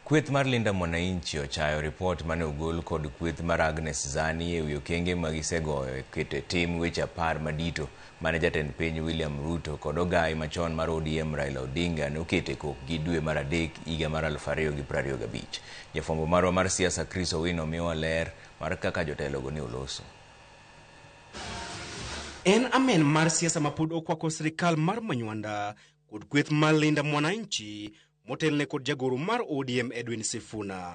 Kweth mar Linda Mwananchi ochayo ripot mane ogol kod kweth mar Agnes Zani ewi okenge ma gisegoyo e keto e tim weche 10 madito mane jatend piny William Ruto kod ogai machon mar ODM Raila Odinga ne oketo e kokgi dwe mar 3 higa mar 2025. Jafwambo marwa mar siasa Chris Owino miyowa ler mar kaka jotelogo ne oloso. En amen mar siasa mapod okwako sirikal mar Manywanda kod kweth mar Linda Mwananchi motelne kod jagoro mar ODM Edwin Sifuna.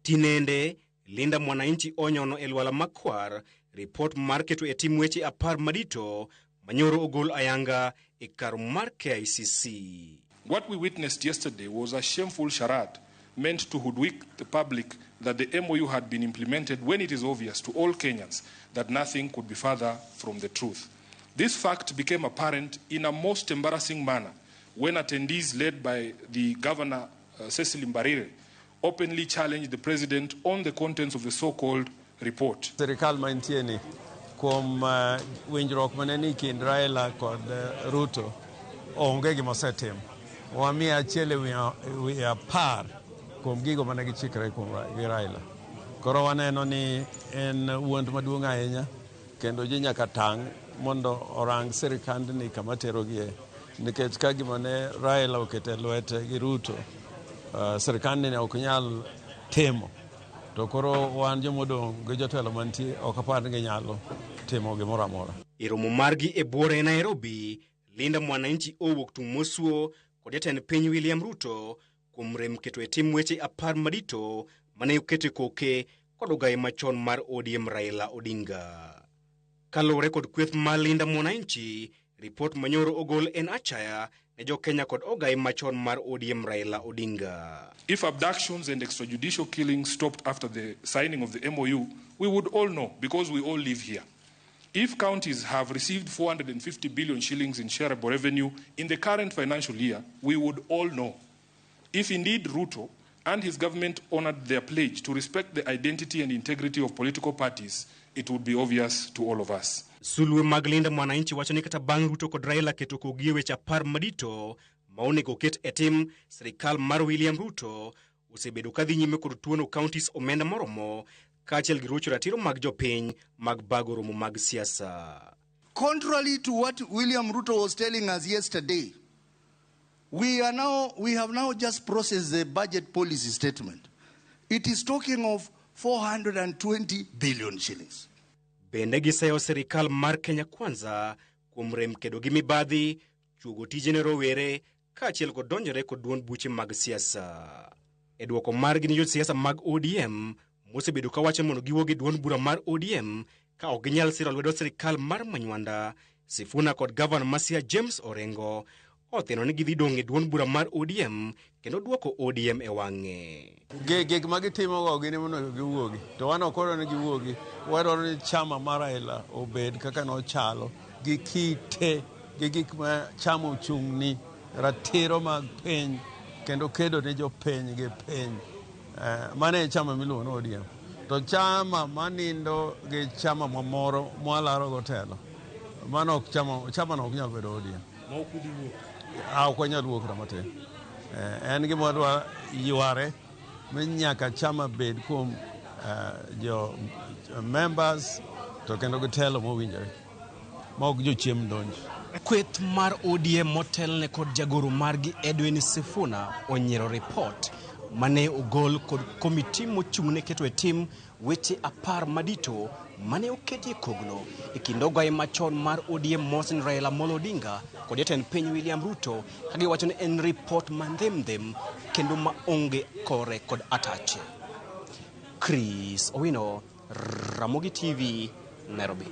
Tinende, Linda Mwananchi onyono e lwala makwar ripot mar keto e tim weche 10 madito manyoro ogol ayanga e kar mar KICC. What we witnessed yesterday was a shameful charade meant to hoodwink the public that the MOU had been implemented when it is obvious to all Kenyans that nothing could be further from the truth. This fact became apparent in a most embarrassing manner when attendees led by the governor, Cecily Mbarire, openly challenged the president on the contents of the so-called report. Sirikal mantie ni kuom winjruok mane ni kind Raila kod Ruto onge gima osetim. Wamiyo achiel e wi 10 kuom gigo mane gichikre kuom gi Raila. Koro waneno ni en wuond maduong' ahinya kendo ji nyaka tang' mondo orang sirikandni kama terogie, nikech ka gima ne Raila oketo e lwete gi Ruto, sirikandni ne ok nyal timo. To koro wan jomodong' gi jotelo mantie ok apar ni ginyalo timo gimoro amora. E romo margi e buore e Nairobi, Linda Mwananchi owuok tung' mosuo kod jatend piny William Ruto kuom rem keto e tim weche 10 madito mane oketo e koke kod ogai machon mar ODM Raila Odinga. Kaluwore kod kweth mar Linda Mwananchi, ripot manyoro ogol en achaya ne jo-Kenya kod ogai machon mar ODM Raila Odinga. If abductions and extrajudicial killings stopped after the signing of the MOU, we would all know because we all live here. If counties have received 450 billion shillings in shareable revenue in the current financial year, we would all know. If indeed Ruto and his government honored their pledge to respect the identity and integrity of political parties, it would be obvious to all of us. Sulwe mag Linda Mwananchi wacho ni kata bang' Ruto kod Raila keto kogi e weche 10 madito ma onego oket e tim, sirikal mar William Ruto osebedo ka dhi nyime kod tuono counties omenda moromo kaachiel gi rocho ratiro mag jopiny mag bago romo mag siasa. Contrary to what William Ruto was telling us yesterday, we have now just processed the budget policy statement. It is talking of 420 billion shillings. Bende giseyo sirikal mar Kenya Kwanza kuom rem kedo gi mibadhi, chuogo tije ne rowere kaachiel kod donjore kod duond buche mag siasa. E dwoko margi ni josiasa mag ODM mosebedo ka wacho mondo giwuog e duond bura mar ODM ka ok ginyal siro lwedo sirikal mar Manywanda, Sifuna kod gavana ma Siaya James Orengo otheno ni gidhi dong' e duond bura mar ODM kendo dwoko ODM e wang'e. Gik ma gitimogo gin ema onego giwuogi, to wan ok wadwar ni giwuogi. Wadwaro ni chama mar Raila obed kaka nochalo, gi kite, gi gik ma chama ochung'ni, ratiro mag piny, kendo kedo ne jopiny gi piny. Mano e chama miluongo ni ODM. To chama manindo gi chama mamoro mwalaro go telo, mano ok chama, chama no ok nyal bedo ODM. Ok wanyal wuok kata matin. En gima wadwa yware ni nyaka chama bed kuom jo members to kendo gi telo mowinjore ma ok jochiem donj. Kweth mar ODM motelne kod jagoro margi Edwin Sifuna onyiero ripot mane ogol kod komiti mochung'ne keto e tim weche 10 madito mane oketi e kogno e kind ogai machon mar ODM Mohsen Raila Amolo Odinga kod jatend piny William Ruto ka giwacho ni en ripot mandhemdhem kendo maonge kore kod atache. Chris Owino, Ramogi TV, Nairobi.